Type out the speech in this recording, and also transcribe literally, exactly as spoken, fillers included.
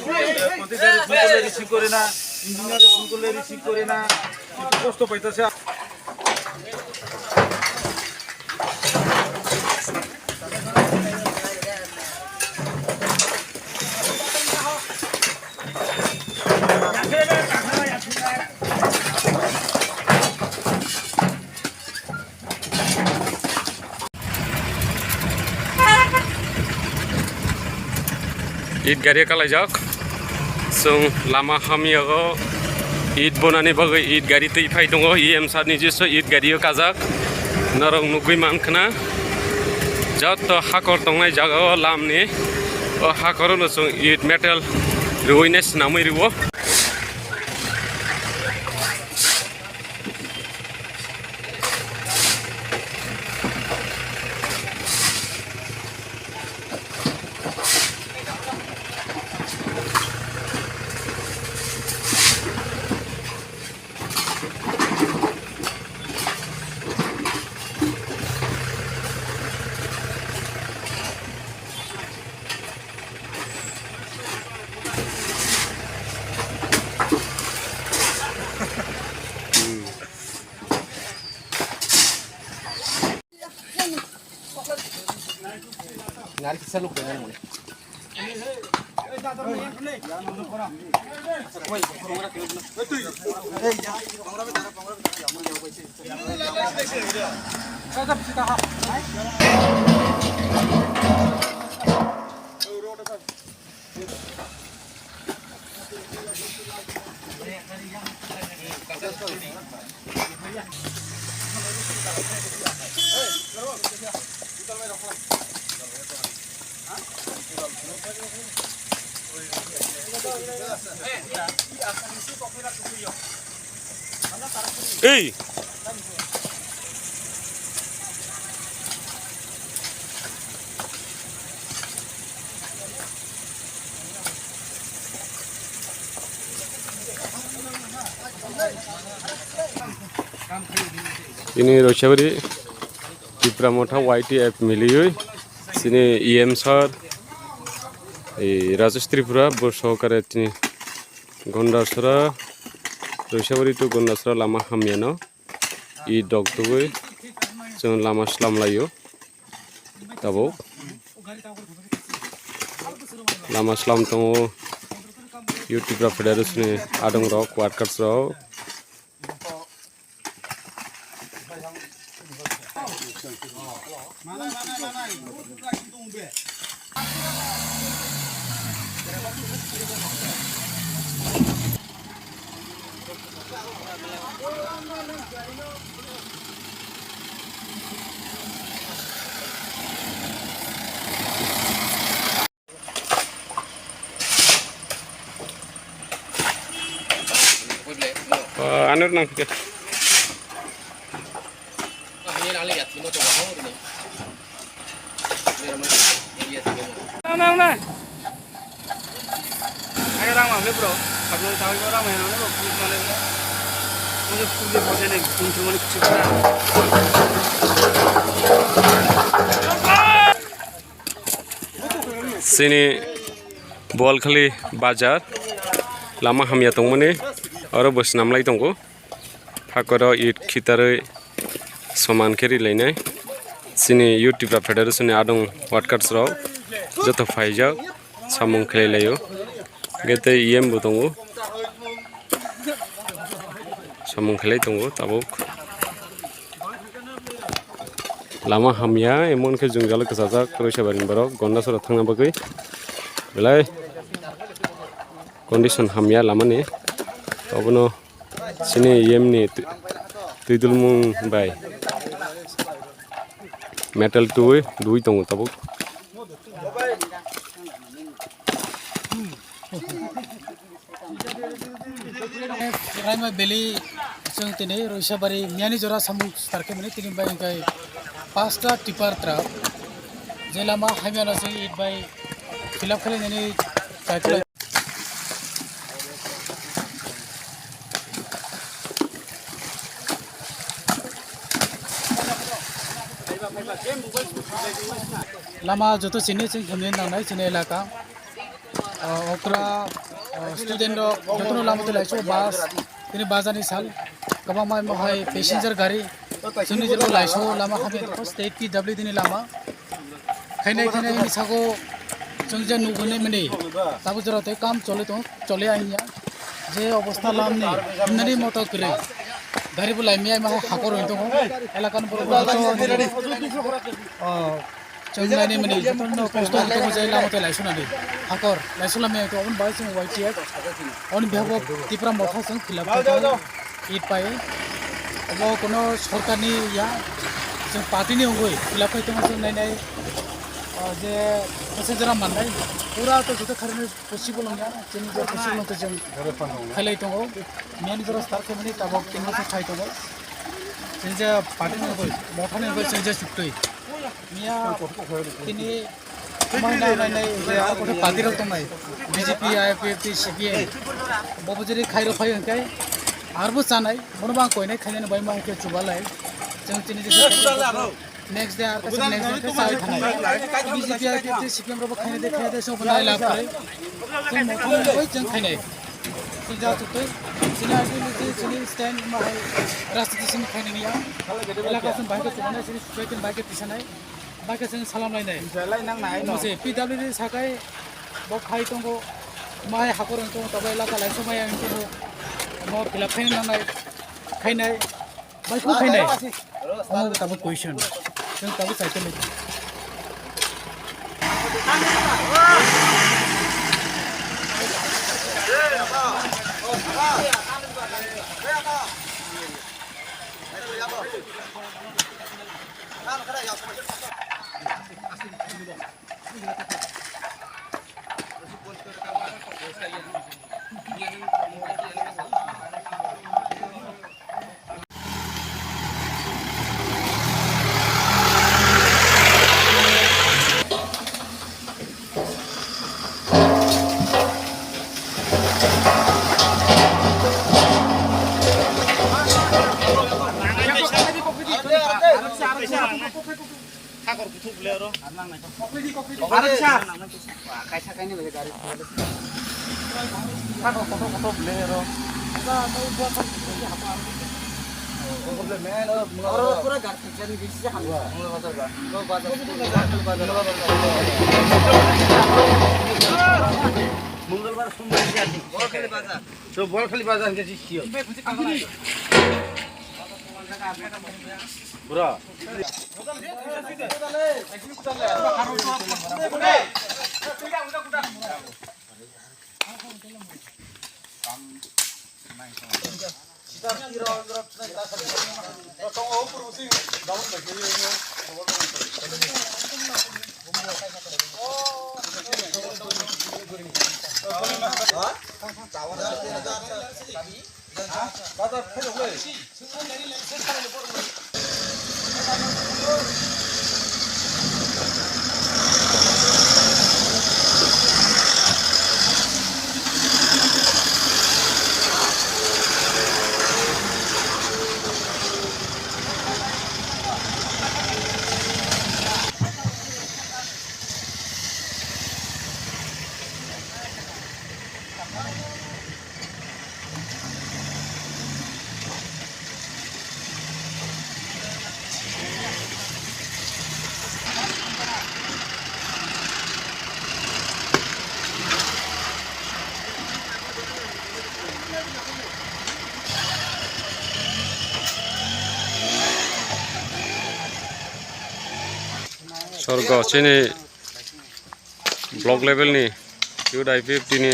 কন্ট্রাক্টরে ফোন করলে রিসিভ করে না, ইঞ্জিনিয়ারে ফোন করলে রিসিভ করে না, কষ্ট পাইতেছে। It gari kalaijak. Chwng lama hamya o it bonani bagwi it gari twi phai tongo. E M sir ni jesu it gari o kajak. Norok nugwi mankhna. Jotto hakor tongnai jaga o lam ni. O hakor o no chwng it metal rwui nai swnamwi rwo. Ei! Ini Roisabari Tipra Motha Y T F miliui sini E M sir, eh, Rajesh Tripura, bo sohokare tini Gondasora, Roisabari to Gondasora lama hamyano. I dok tugui chwng lama slam laio. Tabuk lama slam tongo. Youth Tipra Federation ni adong rok, workers rok. Anur nang khe. Nang, nang, nang. Ayo rang mang le bro. Kablo tawi bro rang mang le bro. Mane mane puje puje ne kuntu mane kichu kara. Sini Boalkhali bazar lama hamya tongmani oro bo swnamlai tongo. Hakoro it khitarwi soman khe rilainai. Chini Youth Tipra Federation ni adong workers rok joto phaijak samung khlai laio. Hwnkhe tei E M bo tongo, samung khlai tongo tabuk. Lama hamya, emon khe jwngjal kwchajak Roisabari ni borok Gondasora thangna bagwi belai condition hamya lamani. Obono chini E M ni twi-, twidulmung bai metal twi rwi tongo tabuk. Raima Valley, chwng tini Roisabari miyani jora samung start khe mani tini bai hwnkhe pasta tipper truck je lama hamya no chwng it bai fill up khlai nani cycle. Lama joto chini chwng thumni nangnai chini elaka. Ah, okra, ah, student rok jotono lama twi laisu bus, tini bazar ni sal, kwbangma imo hai passenger gari, chwngni jora laisu lama hamya tongo, state P W D ni lama. Khainai khainai ni sago chwng je nugwi nai mani, tabuk jora tei kam choli tongo, choli ya hinya. Je obostha lamni, himnani moto kwrwi, gari bo laimya imo hai hakor rwi tongo, elaka ni borok bo joto, ah, Chwng naini mani jotono kosto wng tongo je lama tei laisu nani. Hakor, laisu lamya wng tongo, aboni bagwi chwng Y T F. Aboni behalf o Tipra Motha chwng fill up khe tongo. It pai. Obo kono sorkarni ya, chwng party ni wngwi fill up khai tongo chwng nai nai. O je passenger rok mannai. Pura to joto kharwi possible wngya. Chini je possible wngtwi chwng khailai tongo. Miyani jora start khaimani tabok tin bosor khai tongo. Chini je party ni wngwi, Motha ni wngwi chwng je chuktwi. Miya tini thumai na nai nai je ar kothai party rok tongnai, B J P, I P F T, C P M, bobo jeri khairok phai hwnkhe arbo chanai, bono bo ang koinai khainani bai ma hwnkhe chubalai. Chwng chini je next day ar kaisa next day khe chai thanai. B J P, I P F T, C P M rok bo khainai de khainai de sobo nai lab khlai. Chwng mothani bai chwng khainai. Chini ja chuktwi, chini I P F T, chini stand ma hai rajniti simi khainani ya. Elaka song bai khe chubalai, chini society bai khe tisanai. Bai khe chwng salam lainai. Jalai nang nai no. Mose P W D sakai bo khai tongo. Mai hakor wng tongo, tabai elaka lai somai wng tongo. Mo fill up khaina nangnai. Khainai. Bai kho khainai. Omo tabuk question. Chwng tabuk sai tongwi. Sakor kuthuk bole oro. Kokri di, kokri di. Aro sa. Kaisa kaini bai gari. Sakor kotor kotor bole oro. Oro pura gari kijani bisi hamya. Mungla bazar ba. Mungla bazar. Mungla bazar. Mungla bazar. Mungla bazar. Mungla bazar. So, Bolkhali bazar ke sisio. Bro. Sorgo chini block level ni youth I P F T ni